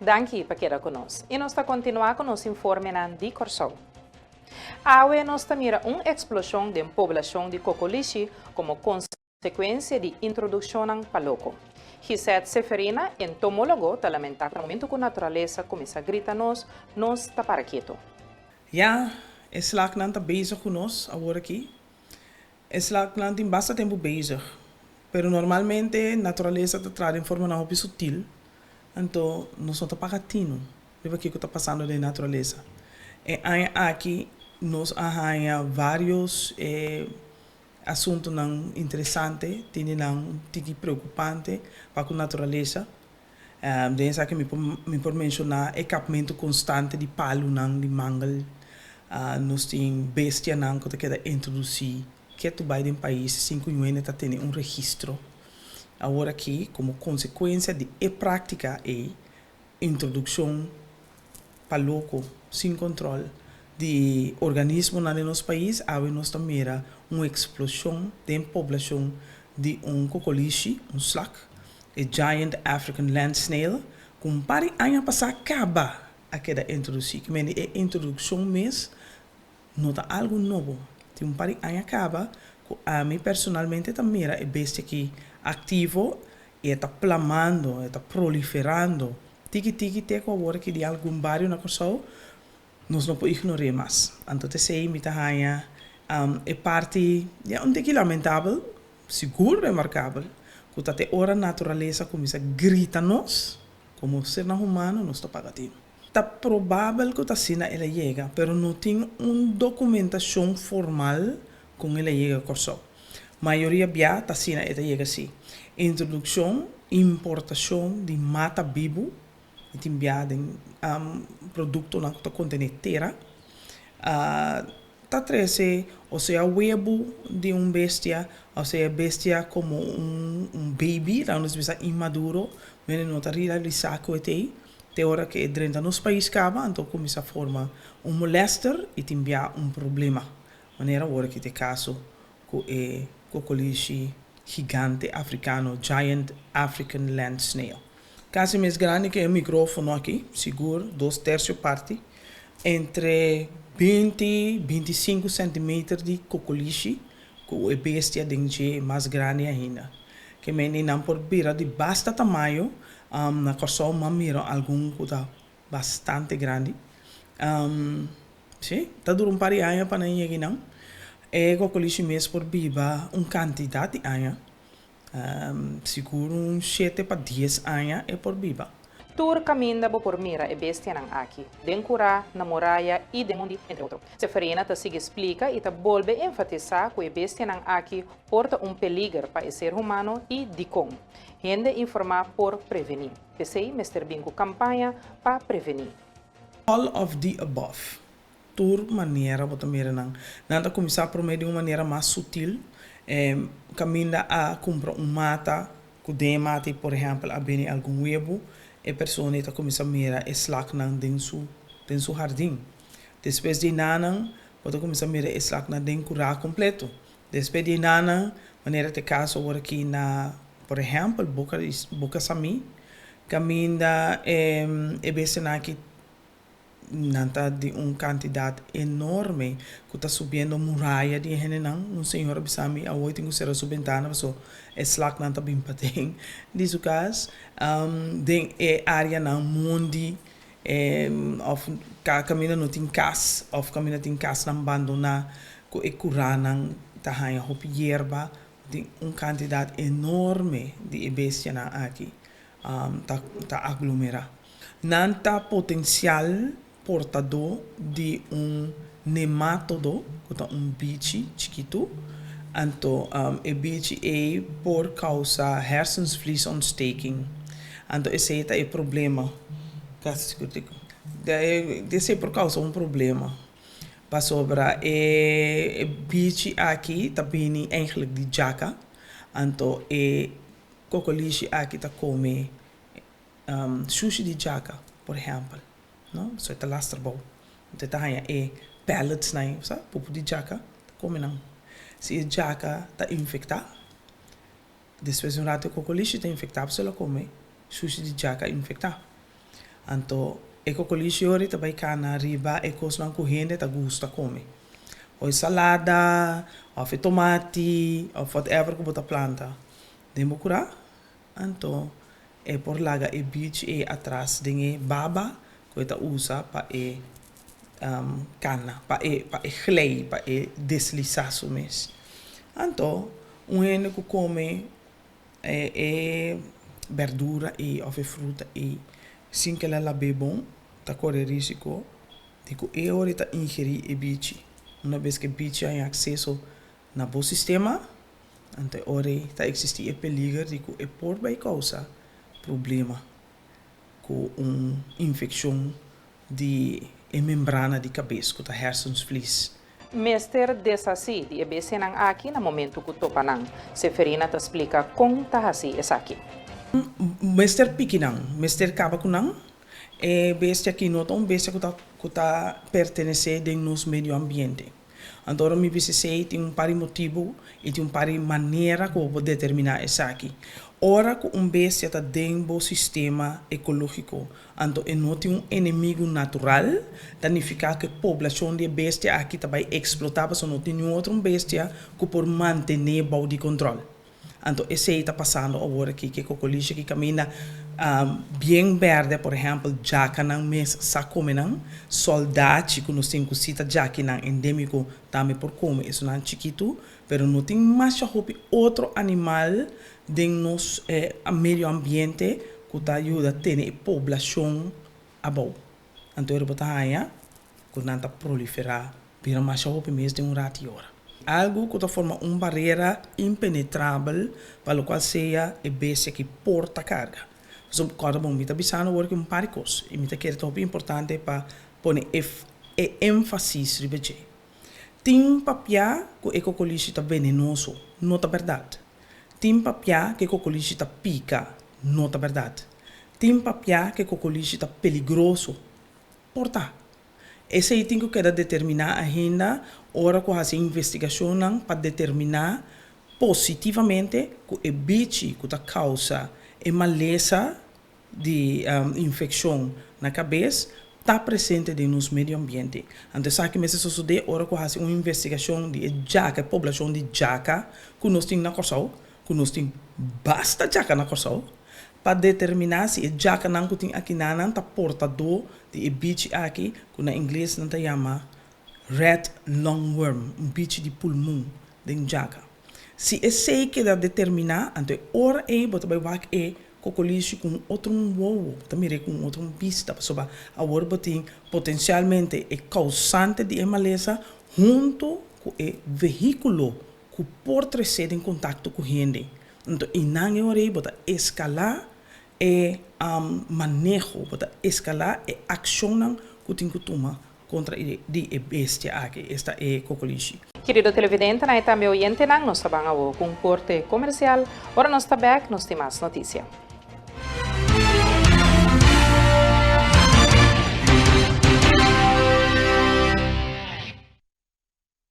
Danki pa keda ku nos. I nos ta kontinuá ku nos informenan di Kòrsou. Awe nos ta mira un eksploshon den poblashon di kokolishi komo konsekuensia di introdukshonnan pa loko. Gisette Seferina, entomólogo, ta lamentá ku na momentu ku naturalesa kuminsá grita nos, nos ta para ketu. Ya, e slaknan ta bezig ku nos awor aki. E slaknan tin basta tempu bezig, pero normalmente naturalesa ta traha den formanan hopi sutil, anto nos no ta paga tinu riba kiko ta pasando den naturalesa. E aña aki nos a haña varios asuntunan interesante, tin di nan un tiki preokupante pa ku naturalesa. Den esaki mi por mi por menshoná e kapmentu konstante di palunan di mangel. Nos tin bestianan ku ta keda introdusí ketu bai den pais sin ku ñuende ta tene un registro. Awor aki komo konsekuensia di e práktika ei, introdukshon pa loko sin kontrol di organismonan den nos pais, awe nos ta mira un eksploshon den poblashon di un kokolishi, un slak, e Giant African Land Snail, ku un par di aña pasá kaba a keda introdusí. Ki mende e introdukshon mes no ta algu nobo. Tin un par di aña kaba ku ami personalmente ta mira e bestia aki aktivo i e ta plamando, e ta proliferando tiki tiki te ku awor aki di algun bario na Kòrsou nos no por ignor'é mas. Anto t'esei mi ta haña e parti ya un tiki lamentabel, sigur remarkabel, ku ta te ora naturalesa kuminsá grita nos komo sernan humano nos ta paga tinu. Ta probabel ku ta asina el a yega, pero no tin un dokumentashon formal kon el a yega Kòrsou. Mayoria bia ta asina e ta yega si. Introdukshon, importashon di mata bibu, i tin bia den produktonan ku ta kontené tera, ta trese osea webu di un bestia, osea e bestia komo un baby, laga nos bisa inmaduro, mende no ta realisá ku e t'ei. Te ora ku e drenta nos pais kaba, anto kuminsá forma un molèster i tin bia un problema. Manera awor aki ta e kaso ku e kokolishi gigante afrikano, Giant African Land Snail. Kasi mes grandi ku e mikrofono aki, sigur dos tersio parti, entre 20 25 sentimeter di kokolishi ku e bestia den dje mas grandi ainda. Ke mende nan por bira di basta tamaño. Na Kòrsou m'a mira algun ku ta bastante grandi. Sí, ta dura un par di aña pa nan yega einan. E kokolishi mes por biba un kantidat di aña. Sigur un shete pa dies aña e por biba. Tur kaminda bo por mira e bestianan aki, den kurá, na muraya i den mondi, entre otro. Seferina ta sigui splika i ta bolbe enfatisá ku e bestianan aki por ta un peliger pa e ser humano i dikon. Hende informá por prevení. P'esei mester bin ku kampaña pa prevení. All of the above. Tur manera bo ta mira nan. Nan ta kuminsá promé di un manera mas sutil, kaminda a kumpra un mata, ku den e mata ei por ehèmpel a bini algun webu, e persona ei ta kuminsá mira e slaknan den su den su hardin. Despues di enanan bo ta kuminsá mira e slaknan den kurá kompleto. Despues di enanan, manera ta e kaso awor aki na por ehèmpel Boka Boka Samí, kaminda e bestianan aki Nan ta di un kantidat enorme ku ta subiendo muraya di e hendenan. Un señor a bisa mi awor tin ku sera su bentana paso e slaknan ta bin paden di su kas. Den e areanan mondi òf kaminda no tin kas òf kaminda tin kasnan bandoná ku e kuranan ta haña hopi yerba. Tin un kantidat enorme di e bestianan aki ta aglomerá. Nan ta potensial portadó di un nematodo, ku ta un bichi chikitu. Anto e bichi ei por kousa hersenvliesontsteking. Anto esei ta e problema. Esei por kousa un problema. Pasobra e bichi aki ta bini eigenlijk di djaka. Anto e kokolishi aki ta kome Shushi di djaka, por ehèmpel, no? So e ta lastra bou. Anto e ta haña e pelletsnan ei, sa, pupu di djaka, ta kome nan. Si e djaka ta infektá, despues di un ratu e kokolishi ta infektá, pasobra el a kome shushi di djaka infektá. Anto e kokolishi ori ta bai kana riba e kosnan ku hende ta gusta kome. O e salada, òf e tomati, òf whatever ku bo ta planta den bo kurá. Anto e por laga e bichi ei atras den e baba ku e ta usa pa e kana, pa e pa e glei, pa e deslisá su mes. Anto un hende ku kome e bèrdura ei òf e fruta ei sin ku el a lab'é bon ta kore risiko di ku e ora e ta ingerí e bichi. Una bes ku e bichi haña akseso na bo sistema, anto e ora ei ta eksistí e peliger di ku e por bai kousa problema ku un infekshon di e membrana di kabes ku ta hersensvlies. Mester deshasí di e bestianan aki na momentu ku topa nan. Seferina ta splika kon ta hasi esaki. Mester piki nan, mester kaba ku nan. E bestia aki no ta un bestia ku ta ku ta pertenesé den nos medio ambiente. Anto ora mi bisa esei tin un par di motibu i tin un par di manera ku bo por determiná esaki. Ora ku un bestia ta den bo sistema ekológiko, anto e no tin un enemigu natural, ta nifiká ku e poblashon di e bestia aki ta bai eksplotá pasobra no tin niun otro un bestia ku por mantené bou di kontròl. Anto esei ta pasando awor aki ku e kokolishi aki kaminda bien berde, por ehèmpel djakanan mes sa kome nan, sòldachi ku nos tin ku si ta djakinan endémiko tambe por kome esunnan chikitu, pero no tin masha hopi otro animal den nos medio ambiente ku ta yuda tene e poblashon abou. Anto ora bo ta haña ku nan ta proliferá bira masha hopi mes den un rati ora. Algu ku ta forma un barera impenetrabel pa lokual sea e bestia ki por ta karga. Pasobra kòrda bon, mi ta bisando awor ki un par di kos i mi ta kere ta hopi importante pa pone e e énfasis riba dje. Tin papiá ku e kokolishi ta venenoso, no ta bèrdat. Tin papiá ku e kokolishi ta pika, no ta bèrdat. Tin papiá ku e kokolishi ta peligroso, por ta. Esei tin ku keda determiná ainda ora ku hasi investigashonnan pa determiná positivamente ku e bichi ku ta kousa e malesa di infekshon na kabes ta presente den nos medio ambiente. Anto esaki mester sosodé ora ku hasi un investigashon di e djaka, e poblashon di djaka ku nos tin na Kòrsou, ku nos tin basta djaka na Kòrsou, Pa determiná si e djakanan ku tin akinanan ta portadó di e bichi aki ku na ingles nan ta yama red lungworm, un bichi di pulmon den djaka. Si esei keda determiná, anto e ora ei bo ta bai wak e kokolishi ku un otro un wowo, bo ta mir'é ku un otro un bista, pasobra awor bo tin potensialmente e kousante di e malesa huntu ku e vehíkulo ku por tresé den kontakto ku hende. Anto einan e ora ei bo ta eskalá e maneho, bo ta eskalá e akshonnan ku tin ku tuma kontra di e bestia aki, esta e kokolishi. Kerido televidentenan i tambe oyentenan, nos ta ban awor ku un korte komersial. Ora nos ta bèk, nos tin mas notisia.